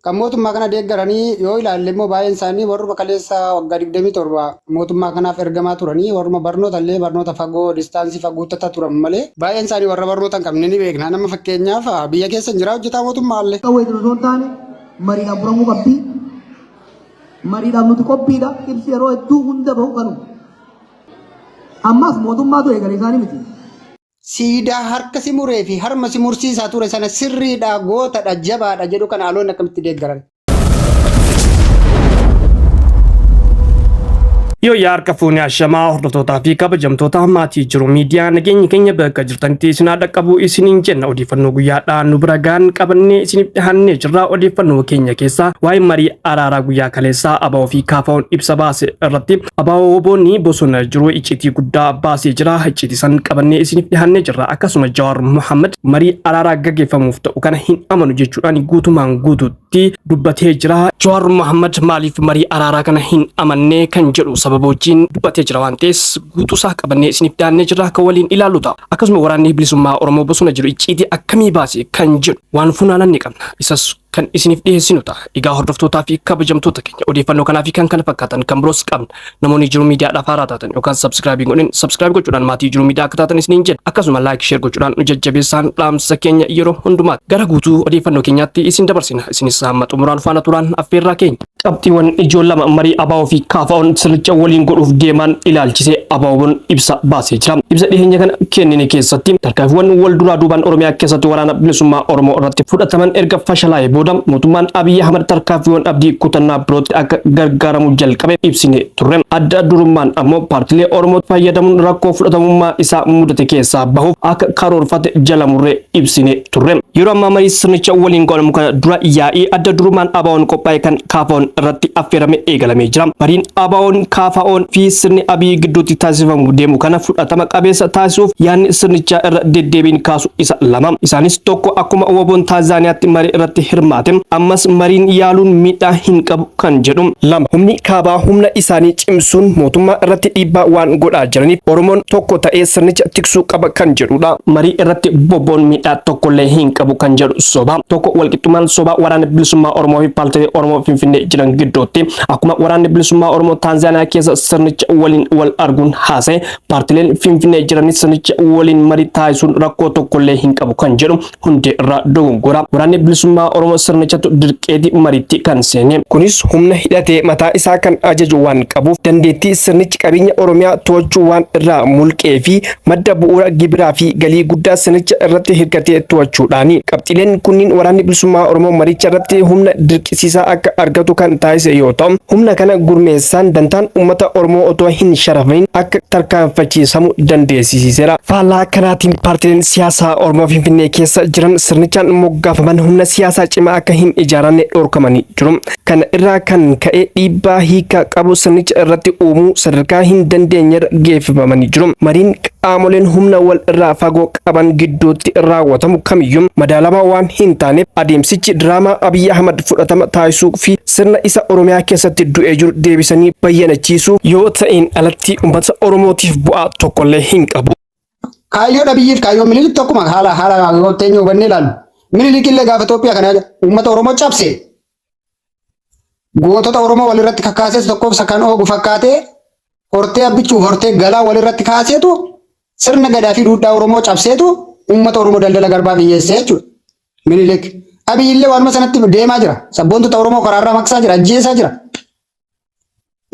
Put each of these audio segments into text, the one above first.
Kan mootummaa kana deeggaranii yoo ilaalle immoo baay'een isaanii warruma kaleessa waggaa 27 mootummaa kanaaf ergamaa turanii warruma barnoota illee barnoota fagoo distaansii faguuttataa turan malee baay'een isaanii warra barnoota hin qabne ni beekna. Nama fakkeenyaaf biyya keessa hin jira hojjetaa mootummaa illee. Qawweetiin osoo hin taane mariidhaan furamuu qabdi. Mariidhaaf nuti qophiidha. Ibsi yeroo hedduu hunda bahu kanuma. Ammas mootummaatu eegale isaanii miti. Siidaa harka si muree fi harma si mursiisaa ture sana sirriidha, gootadha, jabaadha jedhu kana aloonni akkamitti deeggaran? Yooyyaa harka fuunee ashamaa hordoftootaa fi kabajamtoota maatii jiru miidiyaa nageenyi keenya bakka jirtanitti isin haa dhaqqabu isiniin jenna. Odeeffannoo guyyaadhaa nu bira gaan qabannee isiniif dhihannee jirra. Odeeffannoo keenya keessaa waa'ee marii araaraa guyyaa kaleessaa ABO fi KFO'n ibsa baase irratti ABO-WBOn bosona jiru icciitii guddaa baasee jira. Icciitii san qabannee isiniif dhihaannee jirra. Akkasuma Jawaar Mohaammed marii araaraa gaggeeffamuuf ta'u kana hin amanu jechuudhaan guutumaan guutuutti dubbatee jira. Jawaar Mohaammed maaliif marii araaraa kana hin amanne kan jedhu sababa wajjin dubbatee jira waan ta'eef guutuusaa qabannee isiniif dhihaannee jirra kan waliin ilaallu ta'a. Akkasuma waraanni bilisummaa Oromoo bosona jiru icciitii akkamii baase kan jedhu waan funaanan ni qabna. Isas kan isiniif dhiyeessinu ta'a. Egaa hordoftootaa fi kabajamtoota keenya odeeffannoo kanaa fi kan kana fakkaatan kan biroos qabna. Namoonni Jiruu Miidiyaadhaaf haaraa taatan yookaan subscribe hin godhin subscribe gochuudhaan maatii Jiruu Miidiyaa akka taatan isiniin jenna. Akkasuma like share gochuudhaan nu jajjabeessaan dhaamsa keenya yeroo hundumaati. Gara guutuu odeeffannoo keenyaatti isin dabarsina. Isinis hamma xumuraan faana turaan affeerraa keenya. Qabxiiwwan ijoo lama marii ABO fi KFO'n sirnicha waliin godhuuf deemaan ilaalchisee ABO'n ibsa baasee jira. Ibsa dhiheenya kana kennine keessatti tarkaanfiiwwan wal duraa duubaan Oromiyaa keessatti waraana bilisummaa Oromoo irratti fudhataman erga fashalaa'ee booda mootummaan Abiy Ahmad tarkaanfiiwwan abdii kutannaa birootti akka gargaaramu jalqabe ibsine turre. Adda durummaan ammoo paartilee Oromoo fayyadamuun rakkoo fudhatamummaa isaa mudate keessaa bahuuf akka karoorfate jala murree ibsine turre. Yeroo ammaa marii sirnicha waliin godhamu kana dura yaa'ii adda durummaan ABO'n qophaa'e kan KFO'n irratti affeerame eegalamee jira. Mariin ABO'n, KFO'n fi sirni Abiy gidduutti taasifamu deemu kana fudhatama qabeessa taasisuuf yaadni sirnichaa irra deddeebiin kaasu isa lama. Isaanis tokko akkuma WBO'n Taanzaaniyaatti marii irratti hirmaate ammas mariin yaaluun miidhaa hin qabu kan jedhu. Lama humni kaabaa humna isaanii cimsuun mootummaa irratti dhiibbaa waan godhaa jiraniif Oromoon tokko ta'ee sirnicha tiksuu qaba kan jedhudha. Marii irratti bobba'uun miidhaa tokkollee hin qabu kan jedhu soba. Tokko walqixxummaan sobaa waraana bilisummaa Oromoo fi paartilee Oromoo Finfinnee jiran gidduutti akkuma waraanni bilisummaa Oromoo Taanzaaniyaa keessa sirnicha waliin wal arguun haasa'e paartileen Finfinnee jiranis sirnicha waliin marii taasisuun rakkoo tokkollee hin qabu kan jedhu hundee irraa dogongora. Waraanni bilisummaa Oromoo sirnichatu dirqeeti mariitti kan seene. Kunis humna hidhatee mataa isaa kan ajaju waan qabuuf dandeettii sirnichi qabeenya Oromiyaa to'achuu waan irraa mulqee fi madda bu'uura gibiraa fi galii guddaa sirnicha irratti hirkatee to'achuudhaani. Qabxiileen kunniin waraanni bilisummaa Oromoo maricha irratti humna dirqisiisaa akka argatu kan taasise yoo ta'u, humna kana gurmeessaan dantaan uummata Oromoo otoo hin sharafamin akka tarkaanfachiisamu dandeessisiiseera. Faallaa kanaatiin paartileen siyaasaa Oromoo Finfinnee keessa jiran sirnichaan moggaafaman humna siyaasaa cimaa akka hin ijaaranne dhorkamanii jiru. Kana irraa kan ka'e dhiibbaa hiika qabu sirnicha irratti uumuu sadarkaa hin dandeenyerra geeffamanii jiru. Mariin qaamoleen humna wal irraa fagoo qaban gidduutti raawwatamu kamiyyuu madaalamaa waan hin taaneef adeemsichi diraamaa Abiy Ahmad fudhatama taasisuu fi sirna isa Oromiyaa keessatti du'ee jiru deebisanii bayyanachiisuu yoo ta'een alatti uummata Oromootiif bu'aa tokkollee hin qabu. Kaayyoon Abiyyiif kaayyoon Minilik tokkuma haala haala yoo teenye hubannee ilaallu. Minilik illee gaafa Itoophiyaa kana uummata Oromoo cabse gootota Oromoo walirratti kakkaasees tokkoof kan oogu fakkaatee hortee abbichuuf hortee galaa walirratti kaaseetu sirna gadaa fi duudhaa Oromoo cabseetu uummata Oromoo daldala garbaa biyyeessee jechuudha. Minilik. Abiy illee waanuma sanatti deemaa jira. Sabboontota Oromoo karaarraa maqsaa jira, ajjeesaa jira.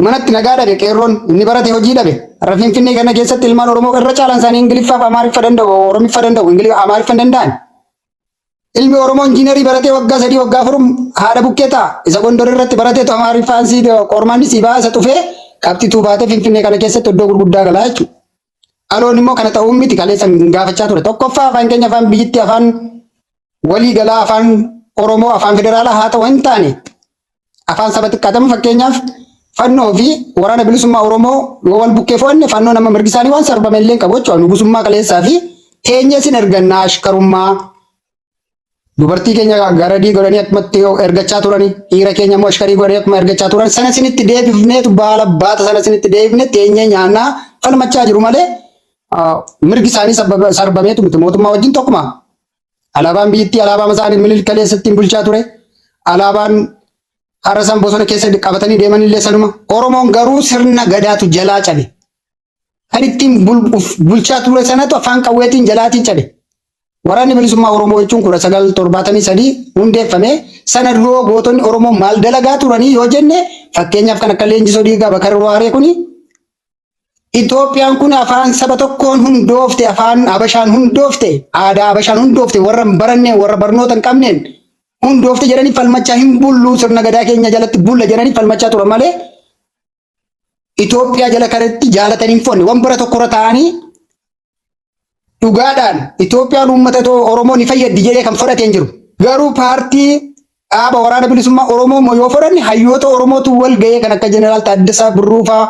Manatti nagaa dhabe qeerroon inni barate hojii dhabe. Har'a Finfinnee kana keessatti ilmaan Oromoo irra caalaan isaanii Ingiliffaaf Amaariffa danda'u, Oromiffa danda'u, Ingiliffa Amaariffa hin danda'an. Ilmi Oromoo injiinarii baratee waggaa 3 waggaa 4 haadha bukkee ta'a. Isa Gondor irratti barateetu Amaariffaan sii qormaanni sii ba'a isa xufee qabxituu baatee Finfinnee kana keessatti iddoo gurguddaa galaa jechuudha. Aloon immoo kana ta'uu miti kaleessa gaafachaa ture. Tokkoffaa afaan keenya afaan biyyittii afaan walii galaa afaan Oromoo afaan federaalaa haa ta'u hin taane afaan saba xiqqaatama fakkeenyaaf fannoo fi waraana bilisummaa Oromoo yoo wal bukkee fo'anne fannoo nama mirgi isaanii waan sarbame illee hin qabu jechuudha. Nugusummaa kaleessaa fi teenyee sin ergannaa ashkarummaa dubartii keenya garadii godhanii akkumatti ergachaa turani dhiira keenya immoo ashkarii godhanii akkuma ergachaa turan sana sinitti deebifneetu baala baata sana sinitti deebifne teenyee nyaannaa falmachaa jiru malee mirgi isaanii sarbameetu miti mootummaa wajjin tokkuma. Alaabaan biyyattii alaabaa isaanii Minilik kaleessa ittiin bulchaa ture. Alaabaan har'a san bosona keessa qabatanii deeman illee sanuma. Oromoon garuu sirna gadaatu jalaa cabe. Kan ittiin bulchaa ture sanatu afaan qawweetiin jalaatiin cabe. Waraanni Bilisummaa Oromoo jechuun 1973 hundeeffame. Sana duroo gootonni Oromoo maal dalagaa turanii yoo jenne, fakkeenyaaf kan akka Leenjisoo Diigaa, Bakar Waaree kuni, Itoophiyaan kun afaan saba tokkoon hundoofte, afaan Habashaan hundoofte, aadaa Habashaan hundoofte, warra hin baranne, warra barnoota hin qabneen hundoofte jedhanii falmachaa, hin bullu, sirna gadaa keenya jalatti bulla jedhanii falmachaa turan malee Itoophiyaa jala kanatti jaalatanii hin fonne. Wanbara tokkorra taa'anii dhugaadhaan Itoophiyaan uummata Oromoo ni fayyaddi jedhee kan fudhatee hin jiru. Garuu paartii dhaaba Waraana Bilisummaa Oromoo immoo yoo fudhanne, hayyoota Oromootu wal ga'ee, kan akka Jeneraal Taaddasaa Birruu fa'aa,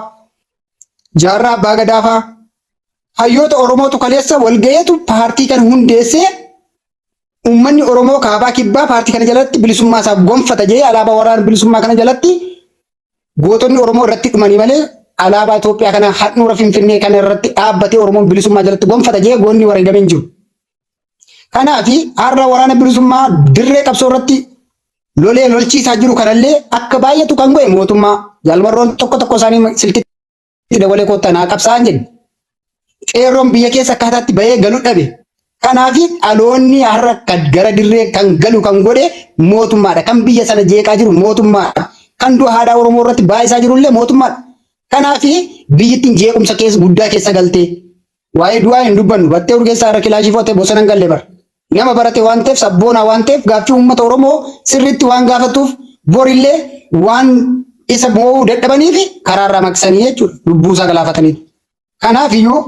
Jaarraa Abbaa Gadaa fa'aa, hayyoota Oromootu kaleessa wal ga'eetu paartii kan hundeessee, uummanni Oromoo kaabaa kibbaa paartii kana jalatti bilisummaa isaa gonfata jedhee, alaabaa waraana bilisummaa kana jalatti gootonni Oromoo irratti dhumanii malee, alaabaa Itoophiyaa kana handhuura Finfinnee kana irratti dhaabbatee Oromoon bilisummaa jalatti gonfata jedhee goonni wareegamee hin jiru. Kanaaf har'a waraana bilisummaa dirree qabsoo irratti lolee lolchiisaa jiru kanallee akka baay'atu kan godhe mootummaa. Jaalmarroon tokko tokko isaanii silkitti dabalee kottaa naa qabsaa'an jedhe. Qeerroon biyya keessa akkaataatti bahee galu dhabe. Kanaaf dhaloonni har'a kan gara dirree kan galu kan godhe mootummaadha. Kan biyya sana jeeqaa jiru mootummaadha. Kan du'a haadhaa Oromoo irratti baay'isaa jirullee mootummaadha. Kanaaf biyyittiin jeequmsa keessa guddaa keessa galtee, waa'ee du'aa hin dubbannu. Battee Urgeessaa irra kilaashii footee bosona hin galle bara. Nama barate waan ta'eef, sabboonaa waan ta'eef, gaaffii uummata Oromoo sirriitti waan gaafatuuf, borillee waan isa moo'uu dadhabaniif karaarraa maqsanii jechuudha. Lubbuu isaa galaafatanii. Kanaaf iyyuu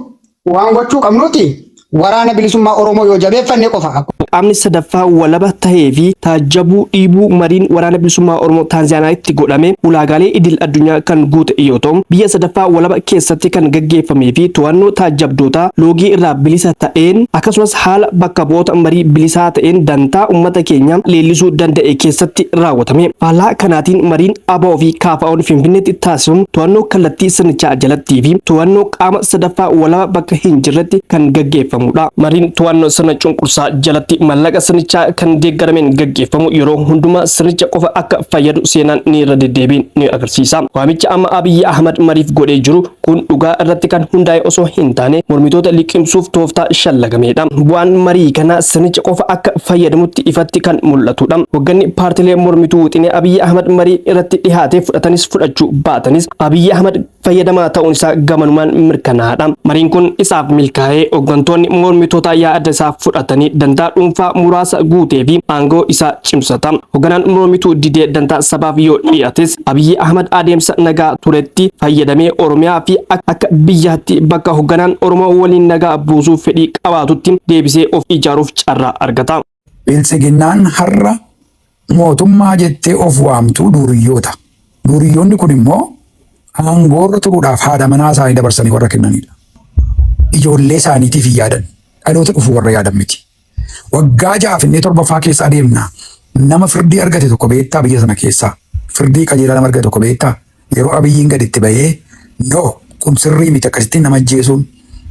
waan gochuu qabnuti Waraana Bilisummaa Oromoo yoo jabeeffanne qofa. Qaamni sadaffaa walaba tahee fi taajjabuu dhiibuu mariin Waraana Bilisummaa Oromoo Taanzaaniyaatti godhame ulaagaalee idil addunyaa kan guute yoo ta'u, biyya sadaffaa walaba keessatti kan gaggeeffamee fi to'annoo taajjabdootaa loogii irraa bilisa ta'een, akkasumas haala bakka bu'oota marii bilisaa ta'een dantaa uummata keenyaa leellisuu danda'e keessatti raawwatame. Faallaa kanaatiin mariin ABO fi KFO'n Finfinneetti taasifamu to'annoo kallattii sirnichaa jalattii fi to'annoo qaama sadaffaa walaba bakka hin jirretti kan gaggeeffamudha. Mariin to'annoo sirna cunqursaa jalatti mallaqa sirnichaa kan deeggarameen gaggeeffamu yeroo hundumaa sirnicha qofa akka fayyadu seenaan ni irra deddeebiin ni agarsiisa. Waamicha amma Abiyyi Ahmad mariif godhee jiru kun dhugaa irratti kan hundaa'e osoo hin taane mormitoota liqimsuuf tooftaa shallagameedha. Bu'aan marii kanaa sirnicha qofa akka fayyadamutti ifatti kan mul'atudha. Hoogganni paartilee mormituu wixinee Abiyyi Ahmad marii irratti dhihaate fudhatanis fudhachuu baatanis Abiyyi Ahmad fayyadamaa ta'uun isaa gamanumaan mirkanaa'aadha. Mariin kun isaaf milkaa'ee hooggantoonni mormitootaa yaada isaa fudhatanii dantaa dhuunfaa muraasa guutee fi aangoo isaa cimsata. Hoogganaan mormituu didee dantaa sabaaf yoo dhiyaates Abiyyi Ahmad adeemsa nagaa turetti fayyadamee Oromiyaa fi akka biyyaatti bakka hoogganaan Oromoo waliin nagaa buusuuf fedhii qabaatutti deebisee of ijaaruuf carraa argata. Biltsiginnaan har'a mootummaa jettee of waamtuu duuriyyoota. Duuriyyoonni kun immoo aangoorra turuudhaaf haadha manaa isaanii dabarsanii warra kennanidha. Ijoollee isaaniitiif hin yaadan. Dhaloota dhufu warra yaadan miti. Waggaa 6 finnee torbaffaa keessa adeemna. Nama firdii argate tokko beektaa biyya sana keessaa? Firdii qajeelaa nama argate tokko beektaa? Yeroo Abiyyiin gaditti bahee, "No, kun sirrii miti, akkasittiin nama ajjeesuun,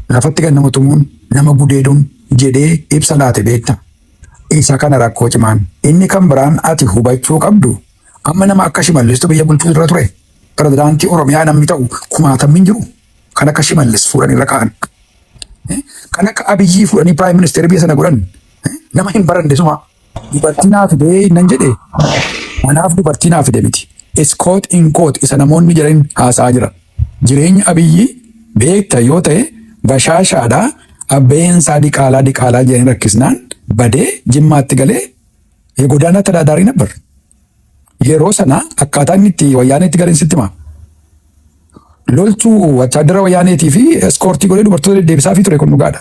lafatti gad nama tumuun, nama gudeeduun," jedhee ibsa laate beektaa? Isa kana rakkoo cimaan. Inni kan biraan ati hubachuu qabdu, amma nama akka Shimallistu biyya bulchuu irra ture. Pirezidaantii Oromiyaa namni ta'u kumaatamni hin jiru. Kan akka Shimallis fuudhanii irra kaa'an. Kan akka Abiyyii fuudhanii prime ministeera biyya sana godhan, nama hin baranne suma. Dubartii naa fidee nan jedhe, anaaf dubartii naa fide miti. Quote unquote isa namoonni jedhan haasa'aa jira. Jireenya Abiyyi beekta yoo ta'e, bashaashaadha. Abbeen isaa diqaalaa diqaalaa jedhanii rakkisnaan badee Jimmaatti galee የጎዳና ተዳዳሪ ነበር። Yeroo sana akkaataa inni itti Wayyaaneetti galeen sitti hima. Loltuu wattaadara Wayyaaneetii fi escortii godhee dubartoota deddeebisaa fi ture, kun dhugaadha.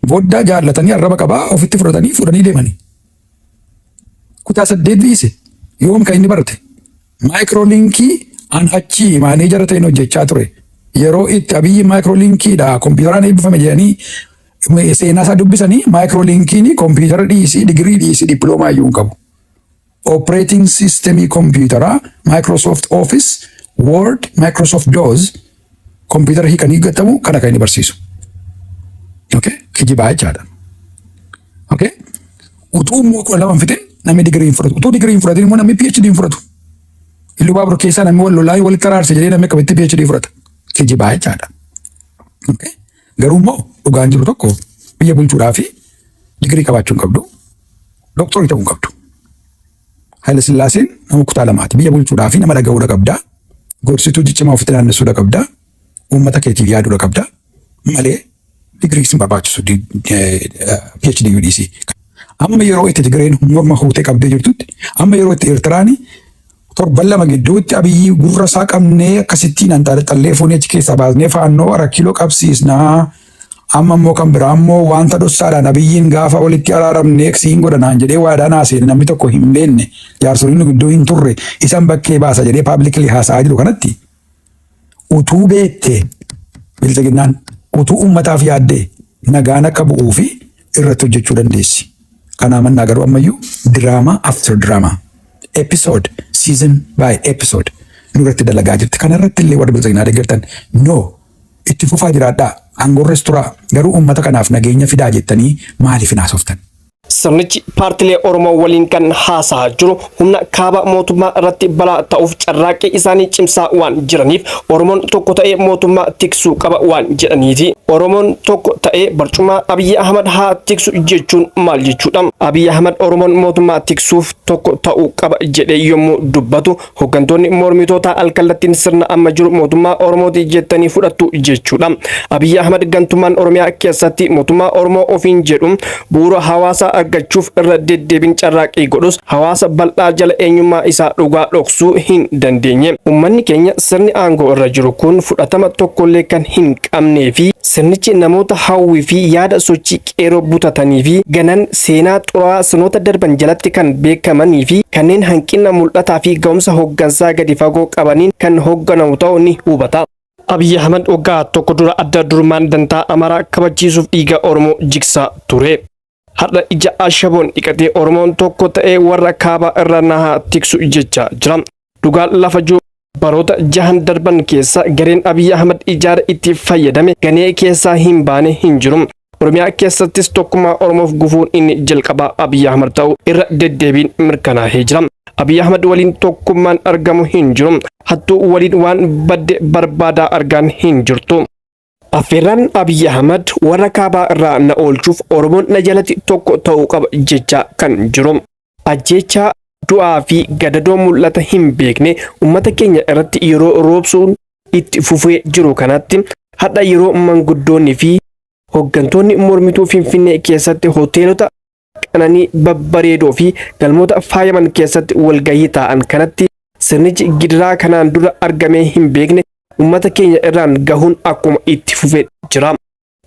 Booddee jaallatanii arraba qabaa ofitti fudhatanii fuudhanii deemanii. Kutaa 8 dhiise, yoom kan inni barate? Maayikiroolinki an achi maanejara ta'een hojjechaa ture. Yeroo itti Abiyyi maayikiroolinkiidha kompiitaraan eebbifame jedhanii seenaa isaa dubbisanii, maayikiroolinkiin kompiitara dhiisii, digirii dhiisii, dippiloomaa iyyuu hin qabu. Operating systemii kompiitaraa Microsoft Office, Word, Microsoft DOS kompiitara hiikanii gatamu kana kan inni barsiisu. Okay? Kijibaa jechaadha. Okay? Utuu immoo 12 hin fixin namni digirii hin fudhatu. Utuu digirii hin fudhatin immoo namni PhD hin fudhatu. Iluu Baabur keessaa namni wal lolaa walitti araarse jedhee namni akkamitti PhD fudhata? Kijibaa jechaadha. Okay. Garuu immoo dhugaan jiru tokko, biyya bulchuudhaa fi digirii qabaachuu hin qabdu. Dooktorii ta'uu hin qabdu. Haayile Sillaaseen nama kutaa lamaati. Biyya bulchuudhaa fi nama dhaga'uudha qabda. Gorsituu ciccimaa ofitti naannessuudha qabda. Uummata keetiif yaaduudha qabda. Malee digirii sin barbaachisu, PhD UDC. Amma yeroo itti Tigreen morma huutee qabdee jirtutti, amma yeroo itti Eertiraan torban 2 gidduutti Abiyyi gurra isaa qabnee akkasittiin anxaxallee fuunee achi keessaa baasnee Faannoo Arakkiiloo qabsiisnaa. Amma immoo kan biraa immoo wanta dhossaadhaan Abiyyiin gaafa walitti araaramnee siin godhanaan jedhee waadaa naa seene, namni tokko hin beekne, jaarsoliin nu gidduu hin turre, isan bakkee baasa jedhee publicly haasa'aa jiru kanatti, utuu beektee Bilxiginnaan, utuu uummataaf yaaddee, nagaan akka bu'uu fi irratti hojjechuu dandeessi. Kanaa mannaa garuu ammayyuu drama after drama, episode, season by episode nurratti dalagaa jirti. Kana irratti illee warri Bilxiginnaa deeggartan, no, itti fufaa jiraadhaa, aangorres turaa, garuu uummata kanaaf nageenya fidaa jettanii maaliif hin haasoftan? Sirnichi paartilee Oromoo waliin kan haasa'aa jiru humna kaaba mootummaa irratti balaa ta'uuf carraaqqii isaanii cimsaa waan jiraniif, Oromoon tokko ta'ee mootummaa tiksuu qaba waan jedhaniiti. Oromoon tokko ta'ee barcuma Abiyyi Ahmad haa tiksu jechuun maal jechuudha? Abiyyi Ahmad Oromoon mootummaa tiksuuf tokko ta'uu qaba jedhee yommuu dubbatu, hooggantoonni mormitoota alkallattiin sirna amma jiru mootummaa Oromooti jettanii fudhattu jechuudha. Abiyyi Ahmad gantummaan Oromiyaa keessatti mootummaa Oromoo ofiin jedhu bu'uura hawaasaa argachuuf irra deddeebiin carraaqqii godhus, hawaasa bal'aa jala eenyummaa isaa dhugaa dhoksuu hin dandeenye. Uummanni keenya sirni aangoo irra jiru kun fudhatama tokkollee kan hin qabnee fi sirnichi namoota hawwii fi yaada sochii qeeroo butatanii fi ganan seenaa xuraawaa sirnoota darban jalatti kan beekamanii fi kanneen hanqina mul'ataa fi ga'umsa hooggansaa gadi fagoo qabaniin kan hoogganamu ta'uu ni hubata. Abiyyi Ahmad waggaa tokko dura adda durummaan dantaa Amaaraa kabachiisuuf dhiiga Oromoo jigsaa ture. Har'a ija ashaboon dhiqatee Oromoon tokko ta'ee warra kaabaa irra nahaa tiksu jechaa jira. Dhugaan lafa jiru, baroota jahan darban keessa gareen Abiyyi Ahmad ijaara itti fayyadame ganee keessaa hin baane hin jiru. Oromiyaa keessattis tokkummaa Oromoof gufuun inni jalqabaa Abiyyi Ahmad ta'u irra deddeebiin mirkanaa'ee jira. Abiyyi Ahmad waliin tokkummaan argamu hin jiru. Hattuu waliin waan badde barbaadaa argaan hin jirtu. Affeerraan Abiyyi Ahmad warra kaabaa irraa na oolchuuf Oromoon na jalatti tokko ta'uu qaba jechaa kan jiru. Ajjeechaa, du'aa fi gadadoo mul'ata hin beekne uummata keenya irratti yeroo roobsuun itti fufee jiru kanatti, hadha yeroo manguddoonni fi hooggantoonni mormituu Finfinnee keessatti hoteelota qananii babbareedoo fi galmoota faayaman keessatti walgahii taa'an kanatti, sirnichi gidiraa kanaan dura argamee hin beekne uummata keenya irraan gahuun akkuma itti fufee jira.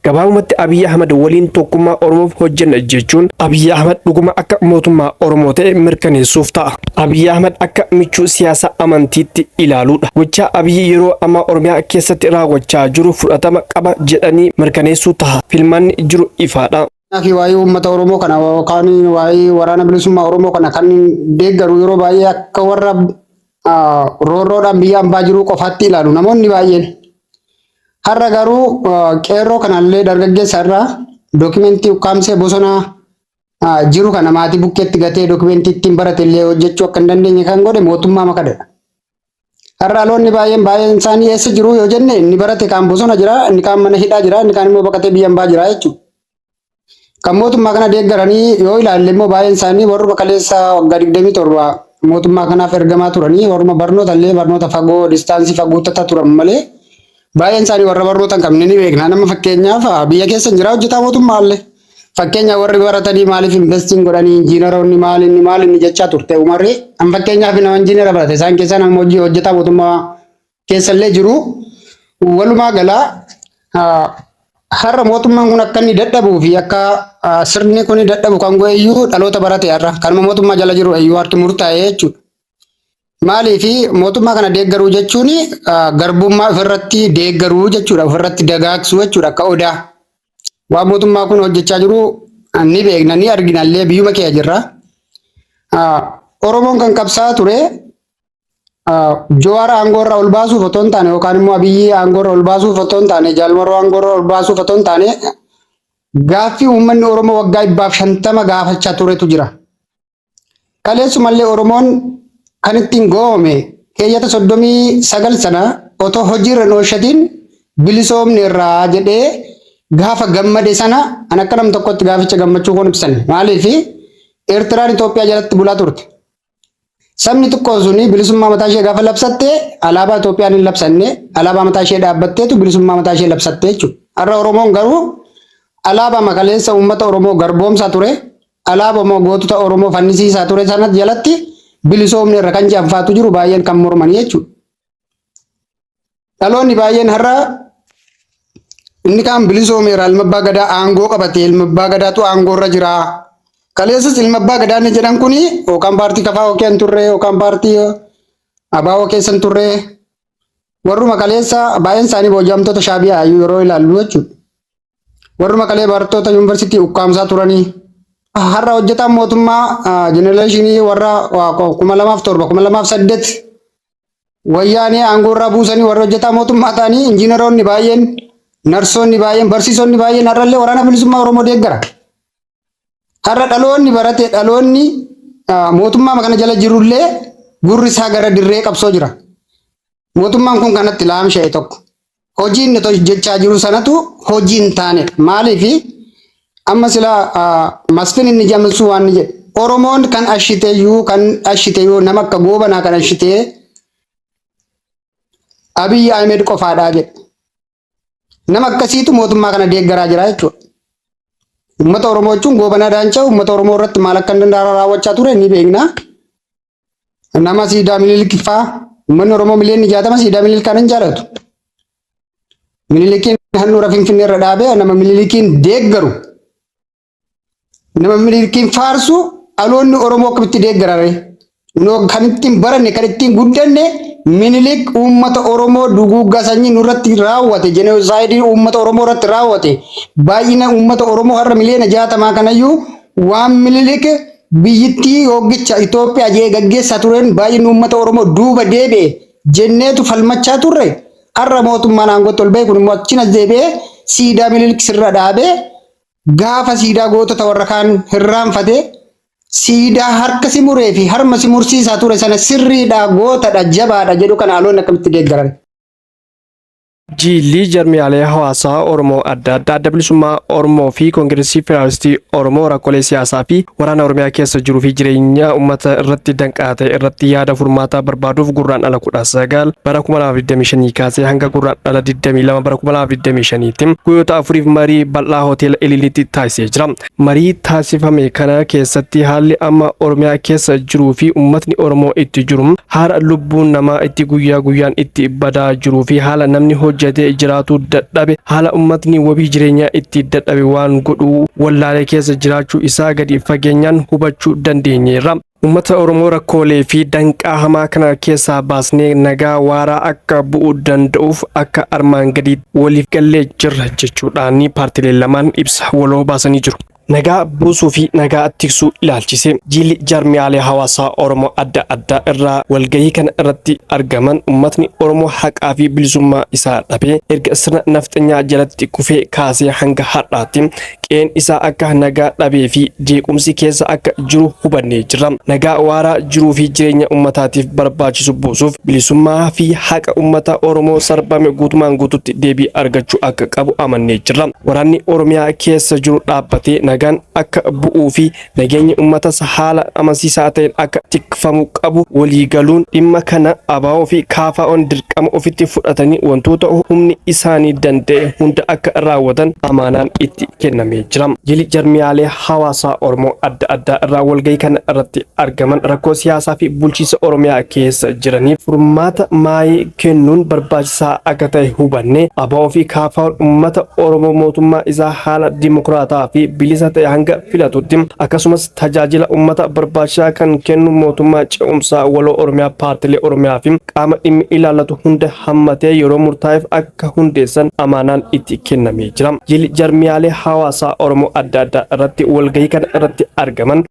Gabaabumatti, Abiyyi Ahmad waliin tokkummaa Oromoof hojjenna jechuun Abiyyi Ahmad dhuguma akka mootummaa Oromoo ta'e mirkaneessuuf ta'a. Abiyyi Ahmad akka michuu siyaasa amantiitti ilaaluudha. Gochaa Abiyyi yeroo ammaa Oromiyaa keessatti raawwachaa jiru fudhatama qaba jedhanii mirkaneessuu ta'a. Filmaanni jiru ifaadha. Fi waa'ee uummata Oromoo kana yookaan waa'ee Waraana Bilisummaa Oromoo kana kan deeggaru yeroo baay'ee akka warra roorroodhaan biyya ambaa jiruu qofaatti ilaalu namoonni baay'een. Har'a garuu qeerroo kanallee dargaggeessa irraa dookimentii ukkaamsee bosona jiru kana maatii bukkeetti gatee dookimentii ittiin barate illee hojjechuu akka hin dandeenye kan godhe mootummaa makadadha. Har'a dhaloonni baay'een baay'een isaanii eessa jiru yoo jenne, inni barate kaan bosona jira, inni kaan mana hidhaa jira, inni kaan immoo baqatee biyya ambaa jira jechuudha. Kan mootummaa kana deeggaranii yoo ilaalle immoo, baay'een isaanii warruma kaleessa waggaa 27 mootummaa kanaaf ergamaa turanii, warruma barnoota illee barnoota fagoo distance fagoo turan malee, baay'een isaanii warra barnoota hin qabne ni beekna. Nama fakkeenyaaf biyya keessa hin jira hojjetaa mootummaa illee. Fakkeenya warri baratanii maaliif investing godhanii, injiinaroonni maal inni maal inni jechaa turte umarri. An fakkeenyaaf nama injiinara barate isaan keessaa nama hojii hojjetaa mootummaa keessa illee jiru. Walumaa galaa, har'a mootummaan kun akka inni dadhabuu fi akka sirni kun dadhabu kan godhe iyyuu dhaloota barate har'a kanuma mootummaa jala jiru iyyuu harki murtaa'e jechuudha. Maaliif mootummaa kana deeggaruu jechuun garbummaa ofirratti deeggaruu jechuudha, ofirratti dagaagsuu jechuudha akka odaa. Waan mootummaa kun hojjechaa jiru ni beekna, ni argina illee, biyyuma keessa jirra. Oromoon kan qabsaa'aa ture Jawaar aangoo irraa ol baasuuf otoo hin taane, yookaan immoo Abiyyi aangoo irraa ol baasuuf otoo hin taane, Jaalmarroo aangoo irraa ol baasuuf otoo hin taane, gaaffii uummanni Oromoo waggaa 150 gaafachaa turetu jira. Kaleessumallee Oromoon kan ittiin goome keeyyata 39 sana otoo hojiirra hin oolchatiin bilisoomne irraa jedhee gaafa gammade sana an akka nam tokkotti gaaficha gammachuu koon ibsanne. Maaliif Eertiraan Itoophiyaa jalatti bulaa turte. Sabni xiqqoon suni bilisummaa mataa ishee gaafa labsatte alaabaa Itoophiyaan hin labsanne, alaabaa mataa ishee dhaabbatteetu bilisummaa mataa ishee labsatte jechuudha. Har'a Oromoon garuu alaabaa makaleessa uummata Oromoo garboomsaa ture, alaabaa gootota Oromoo fannisiisaa ture sana jalatti bilisoomne irra kan jedhan jiru baay'een kan mormanii jechuudha. Dhaloonni baay'een har'a inni kaan bilisoomeera, ilma abbaa gadaa aangoo qabate, ilma abbaa gadaatu aangoo irra jira. Kaleessas ilma abbaa gadaa inni jedhan kuni yookaan paartii KFO keessa hin turre yookaan paartii ABO keessa hin turre, warruma kaleessa baay'een isaanii booji'amtoota Shaabiyaa yeroo ilaallu jechuudha. Warruma kalee barattoota yuunivarsiitii ukkaamsaa turanii. Har'a hojjetaan mootummaa generation warra 2007, 2008 wayyaanee aangoo irraa buusanii warra hojjetaa mootummaa ta'anii, injiinaroonni baay'een, narsoonni baay'een, barsiisonni baay'een har'allee Waraana Bilisummaa Oromoo deeggara. Har'a dhaloonni barate, dhaloonni mootummaa kana jala jirullee gurri isaa gara dirree qabsoo jira. Mootummaan kun kanatti laamsha'e tokko. Hojii inni hojjechaa jiru sanatu hojii hin taane. Maaliif amma sila Masfin inni jamsuu waan inni jedhe. Oromoon kan ashiteeyyuu, kan ashiteeyyuu nama akka Goobanaa kan ashitee Abiy Ahmed qofaadhaa jedhe. Nama akkasiitu mootummaa kana deeggaraa jira jechuudha. Uummata Oromoo jechuun Goobanaa Daancaa uummata Oromoo irratti maal akka inni raawwachaa ture ni beekna. Nama siidaa Minilik fa'aa, uummanni Oromoo miliyoonni 60 siidaa Minilik kan hin jaalatu. Minilikiin handhuura Finfinnee irra dhaabee nama Minilikiin deeggaru, nama Minilikiin faarsu dhaloonni Oromoo akkamitti deeggarare? Kan ittiin baranne, kan ittiin guddanne, Minilik uummata Oromoo duguuggaa sanyii nurratti raawwate, genocide uummata Oromoo irratti raawwate, baay'ina uummata Oromoo har'a miliyoona 60 kanayyuu waan Minilik biyyittii hooggicha Itoophiyaa jee gaggeessaa tureen baay'inni uummata Oromoo duuba deebi'e jenneetu falmachaa turre. Har'a mootummaan aangootti ol ba'e kun immoo achiin as deebi'ee siidaa Minilik sirra dhaabee, gaafa siidaa gootota warra kaan hirraanfate, siidaa harka si muree fi harma si mursiisaa ture sana sirriidha, gootadha, jabaadha jedhu kana aloon akkamitti deeggaran? Jiilli jarmiyaalee hawaasaa Oromoo adda addaa, Adda Bilisummaa Oromoo fi Koongireesii Federaalistii Oromoo rakkoolee siyaasaa fi waraana Oromiyaa keessa jiruu fi jireenya uummata irratti danqaa ta'e irratti yaada furmaataa barbaaduuf Gurraandhala 19 bara 2025 kaasee hanga Gurraandhala 22 bara 2025tti guyyoota afuriif marii bal'aa hoteela Ililiitti taasisee jira. Marii taasifame kana keessatti haalli amma Oromiyaa keessa jiruu fi uummatni Oromoo itti jiru, haala lubbuun namaa itti guyyaa guyyaan itti badaa jiruu fi haala namni hojjetee jiraatu dadhabe, haala uummatni wabii jireenyaa itti dadhabe, waan godhuu wallaalee keessa jiraachuu isaa gadi fageenyaan hubachuu dandeenyeerra. Uummata Oromoo rakkoolee fi danqaa hamaa kana keessaa baasnee nagaa waaraa akka bu'uu danda'uuf akka armaan gadiitti waliif gallee jirra jechuudhaan paartileen lamaan ibsa waloo baasanii jiru. Nagaa buusuu fi nagaa tiksuu ilaalchise jiilli jaarmiyaalee hawaasaa Oromoo adda addaa irraa walgahii kana irratti argaman, uummatni Oromoo haqaa fi bilisummaa isaa dhabee erga sirna nafxanyaa jalatti kufee kaasee hanga har'aatti qe'een isaa akka nagaa dhabee fi jeequmsi keessa akka jiru hubannee jirra. Nagaa waaraa jiruu fi jireenya uummataatiif barbaachisu buusuuf bilisummaa fi haqa uummata Oromoo sarbame guutumaan guututti deebii argachuu akka qabu amannee jirra. Waraanni Oromiyaa keessa jiru dhaabbatee nagaan akka bu'uu fi nageenyi uummatas haala amansiisaa ta'een akka tikfamu qabu waliigaluun, dhimma kana ABO fi KFO'n dirqama ofitti fudhatanii wantoota humni isaanii danda'e hunda akka raawwatan amaanaan itti kennamee jira. Jili jarmiyaalee hawaasaa Oromoo adda addaa irraa walgahii kana irratti argaman rakkoo siyaasaa fi bulchiinsa Oromiyaa keessa jiraniif furmaata maayii kennuun barbaachisaa akka ta'e hubanne, ABO fi KFO'n uummata Oromoo mootummaa isaa haala dimokiraataa fi bilisa ta'e hanga filatutti, akkasumas tajaajila uummata barbaachisaa kan kennu mootummaa ce'umsaa waloo Oromiyaa paartilee Oromiyaa fi qaama dhimmi ilaallatu hunda hammatee yeroo murtaa'eef akka hundeessan amaanaan itti kennamee jira. Jilli jarmiyaalee hawaasaa Oromoo adda addaa irratti walgahii kana irratti argaman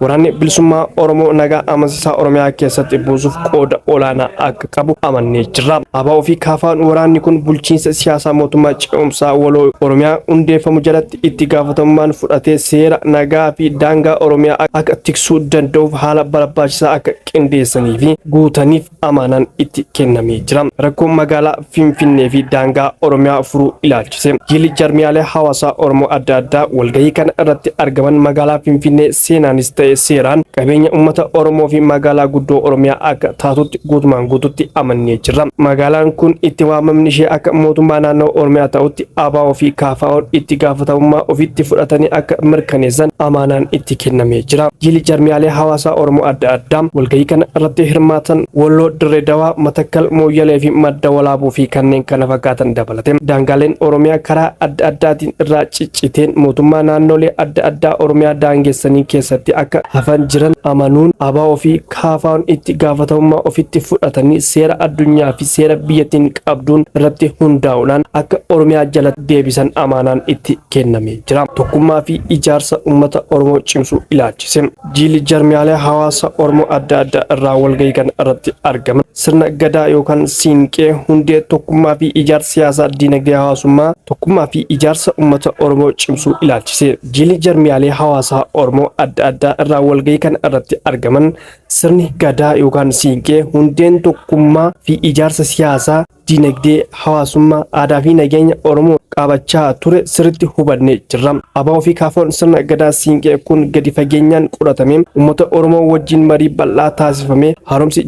Waraanni Bilisummaa Oromoo nagaa amansiisaa Oromiyaa keessatti buusuuf qooda olaanaa akka qabu amannee jirra. ABO fi KFO'n waraanni kun bulchiinsa siyaasaa mootummaa ce'umsaa waloo Oromiyaa hundeeffamu jalatti itti gaafatamummaan fudhatee seera, nagaa fi daangaa Oromiyaa akka tiksuu danda'uuf haala barbaachisaa akka qindeessanii fi guutaniif amaanaan itti kennamee jira. Rakkoo magaalaa Finfinnee fi daangaa Oromiyaa furuu ilaalchise jilli jarmiyaalee hawaasaa Oromoo adda addaa walgahii kana irratti argaman magaalaa Finfinnee seenaanis ta'e seeraan qabeenya uummata Oromoo fi magaalaa guddoo Oromiyaa akka taatutti guutumaan guututti amannee jirra. Magaalaan kun itti waamamni ishee akka mootummaa naannoo Oromiyaa ta'utti ABO fi KFO'n itti gaafatamummaa ofitti fudhatanii akka mirkaneessan amaanaan itti kennamee jira. Jilli jarmiyaalee hawaasaa Oromoo adda addaa walgahii kana irratti hirmaatan Walloo, Dirree Dawaa, Matakkal, Mooyyalee fi Madda Walaabuu fi kanneen kana fakkaatan dabalate daangaaleen Oromiyaa karaa adda addaatiin irraa cicciteen mootummaa naannolee adda addaa Oromiyaa daangessanii keessatti akka hafan jiran amanuun ABO fi KFO'n itti gaafatamummaa ofitti fudhatanii seera addunyaa fi seera biyyattiin qabduun irratti hundaa'uudhaan akka Oromiyaa jalatti deebisan amaanaan itti kennamee jira. Tokkummaa fi ijaarsa uummata Oromoo cimsuu ilaalchise jilli jarmiyaalee hawaasa Oromoo adda addaa irraa walgahii kana irratti argaman sirna gadaa yookaan siinqee hundee tokkummaa fi ijaarsa siyaasaa, diinagdee, hawaasummaa, tokkummaa fi ijaarsa uummata Oromoo cimsuu ilaalchise jilli jarmiyaalee hawaasaa Oromoo adda addaa irraa walgahii kana irratti argaman sirni gadaa yookaan siinqee hundeen tokkummaa fi ijaarsa siyaasaa, diinagdee, hawaasummaa, aadaa fi nageenya Oromoo qabachaa ture sirriitti hubannee jirra. ABO fi KFO'n sirna gadaa siinqee kun gadi fageenyaan qoratamee uummata Oromoo wajjin marii bal'aa taasifamee haaromsi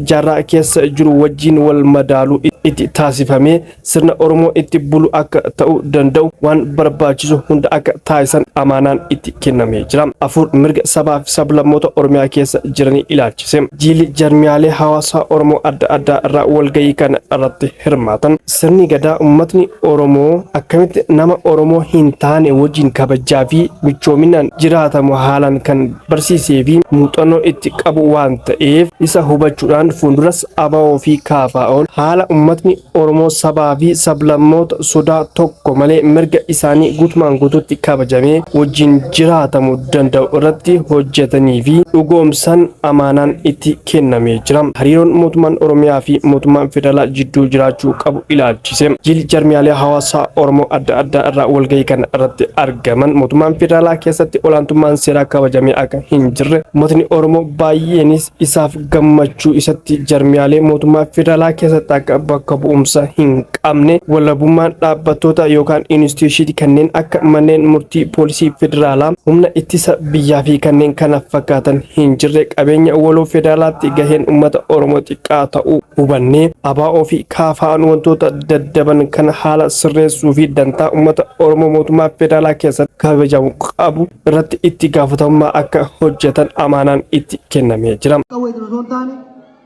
jaarraa keessa jiru wajjin wal madaaluu itti taasifamee sirna Oromoo itti bulu akka ta'uu danda'u waan barbaachisu hunda akka taasisan amaanaan itti kennamee jira. Afur, mirga sabaa fi sablammoota Oromiyaa keessa jiranii ilaalchise. Jilli jarmiyaalee hawaasaa Oromoo adda addaa irraa walgahii kana irratti hirmaatan sirni gadaa uummatni Oromoo akkamitti nama Oromoo hin taane wajjin kabajaa fi michoominaan jiraatamu haalaan kan barsiisee fi muuxannoo itti qabu waan ta'eef, isa hubachuudhaan fuulduras ABO fi KFO'n haala uummatni Oromoo sabaa fi sablammoota sodaa tokko malee mirga isaanii guutumaan guutuutti kabajamee wajjin jiraatamu danda'u irratti hojjetanii fi dhugoomsan amaanaan itti kennamee jira. Hariiroon mootummaan Oromiyaa fi mootummaan federaalaa jidduu jiraachuu qabu ilaalchise. Jilli jarmiyaalee hawaasaa Oromoo adda addaa irraa walgahii kana irratti argaman mootummaan federaalaa keessatti olaantummaan seeraa kabajamee akka hin jirre, uummatni Oromoo baay'eenis isaaf gammachuu isatti jarmiyaalee mootummaa federaalaa keessatti akka bakka bu'umsa hin qabne, walabummaan dhaabbattoota yookaan instituushinii kanneen akka manneen murtii, poolisii federaalaa, humna ittisa biyyaa fi kanneen kana fakkaatan hin jirre, qabeenya waloo federaalaatti gaheen uummata Oromoo xiqqaa ta'uu hubannee ABO fi KFO'n wantoota daddaban kana haala sirreessuu fi dantaa uummata Oromoo mootummaa federaalaa keessatti kabajamu qabu irratti itti gaafatamummaa akka hojjetan amaanaan itti kennamee jira. Qawweetiin osoo hin taane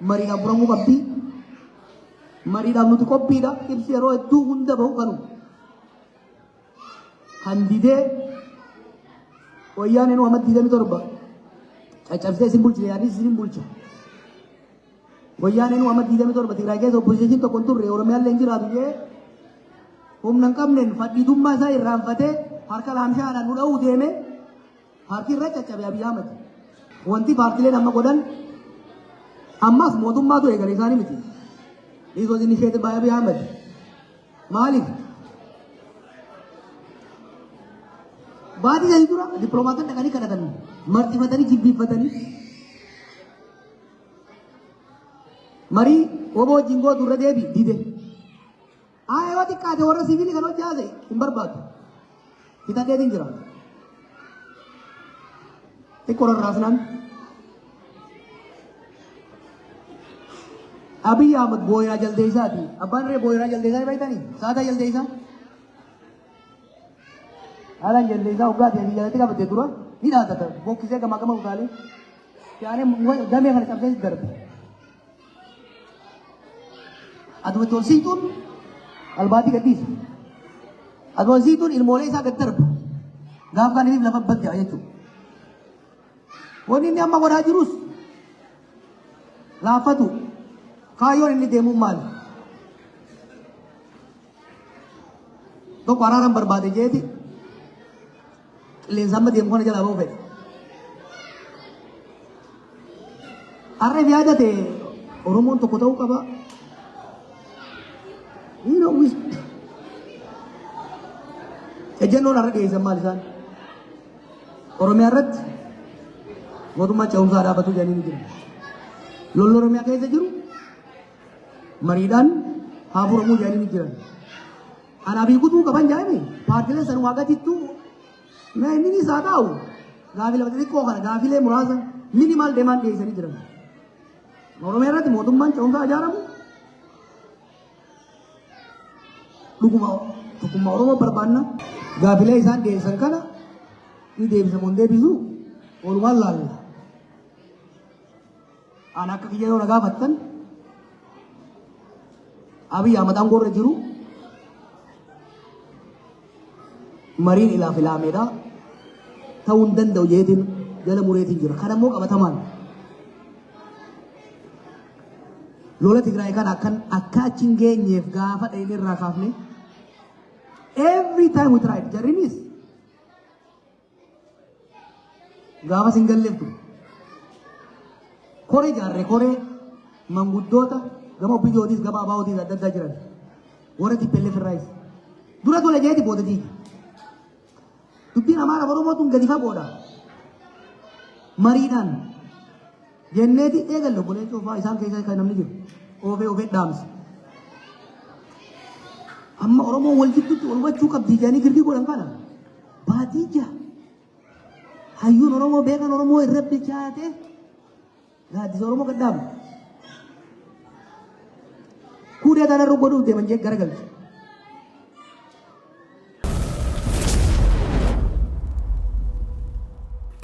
mariidhaan furamuu qabdi. Mariidhaaf nuti qophiidha. Ibsi yeroo hedduu hunda bahu kanu. Kan didee wayyaaneen Muhammad 27 caccabsee isin bulchite yaadis isin bulcha. Wayyaaneen Muhammad 27 Tigraay keessa opposition tokko hin turre, Oromiyaallee hin jiraatu jee humna hin qabneen fadhiitummaa isaa irraanfatee harka laamshaadhaan nu dha'uu deeme, harki irra caccabe Abiy Ahmed. Wanti paartileen amma godhan ammas mootummaatu eegale, isaanii miti. This was initiated by Abiy Ahmed. Maaliif? Baatii 3 dura dippiloomaatonni dhaqanii kadhatan, marxifatanii, jilbiinfatanii, marii WBO wajjin gootu irra deebi dide. Haa, yoo xiqqaate warra siviilii kan hojii haase hin barbaadu. Fixadheetiin jira. Xiqqoo rarraasnaan. Abiy Ahmed booyiraa jaldeessaati. Abbaan irree booyiraa jaldeessaa ni beektanii? Saataa jaldeessaa. Haalaan jaldeessaa hoggaa ta'e jalatti qabate dura ni dhaatata. Bokkisee gamaa gama utaalee. Yaanee damee kana cabsee darbe. Aduma itti ol siituun albaatii gadhiisa. Aduma siituun ilmoolee isaa gad darba. Gaaf kaaniif lafa badda jechuudha. Wanni inni amma godhaa jirus laaffatu. Kaayyoon inni deemuun maali? Tokko araaran barbaade jeeti qilleensa amma deemu kana jalaa ba'uu fedha. Har'a if yaadate Oromoon tokko ta'uu qaba. You know, we ejjennoon har'a dhiyeessan maal isaan? Oromiyaa irratti mootummaa ce'umsaa dhaabatu jedhanii ni jiru. Lolli Oromiyaa keessa jiru mariidhaan haa furamuu jedhanii ni jiran. Anaaf hiikutuu qaban jedhame paartileen san waaqatittuu inni isaa taa'u gaafii lafa xixiqqoo kana gaafilee muraasa minimal deemaan dhiyeessanii jiran. Oromiyaa irratti mootummaan ce'umsaa ijaaramu dhuguma tokkummaa Oromoo barbaanna. Gaafilee isaan dhiyeessan kana ni deebisamu hin deebisu walumaan laalla. Ani akka kiyya yoo na gaafattan Abiy Ahmad aangoo irra jiru mariin ilaaf ilaameedha ta'uu hin danda'u jeetiin jala mureetiin jira. Kana immoo qabatamaan lola Tigraay kana akkan akka achi hin geenyeef gaafa dhayine irraa kaafne every time we tried jarrinis gaafa sin galleef ture. Koree jaarre koree manguddoota gama OPDOtis gama ABOtis adda addaa jiran warra TPLF irraayis dura tole jeeti booda diige. Dubbiin Amaara Oromoo tun gadi fagoodha. Mariidhaan jenneeti eegalle obboleessa ofaa isaan keessa kan namni jiru oofee oofee dhaamse. Amma Oromoon wal jidduutti wal hubachuu qabdi jedhanii girgii godhan kana baatii jaha hayyuun Oromoo beekan Oromoo irra bilchaate gaaddisa Oromoo gad dhaabne. Kuudee tanarra godhuuf deeman jee garagalche.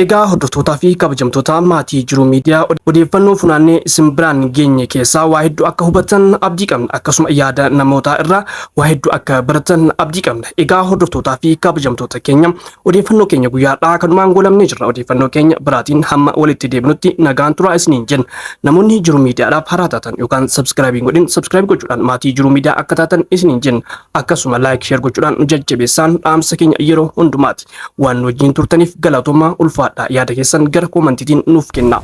Egaa hordoftootaa fi kabajamtoota maatii Jiruu Miidiyaa odeeffannoo funaannee isin biraan geenye keessaa waa hedduu akka hubattan abdii qabna. Akkasuma yaada namootaa irraa waa hedduu akka baratan abdii qabna. Egaa hordoftootaa fi kabajamtoota keenya odeeffannoo keenya guyyaadhaa kanumaan goolabnee jirra. Odeeffannoo keenya biraatiin hamma walitti deebinutti nagaan turaa isiniin jenna. Namoonni Jiruu Miidiyaadhaaf haaraa taatan yookaan subscribe hin godhin subscribe gochuudhaan maatii Jiruu Miidiyaa akka taatan isiniin jenna. Akkasuma like share gochuudhaan nu jajjabeessaan dhaamsa keenya yeroo hundumaati. Waan nu wajjin turtaniif galatoomaa, ulfaadhaa. Yaada keessan gara koomantiitiin nuuf kennaa.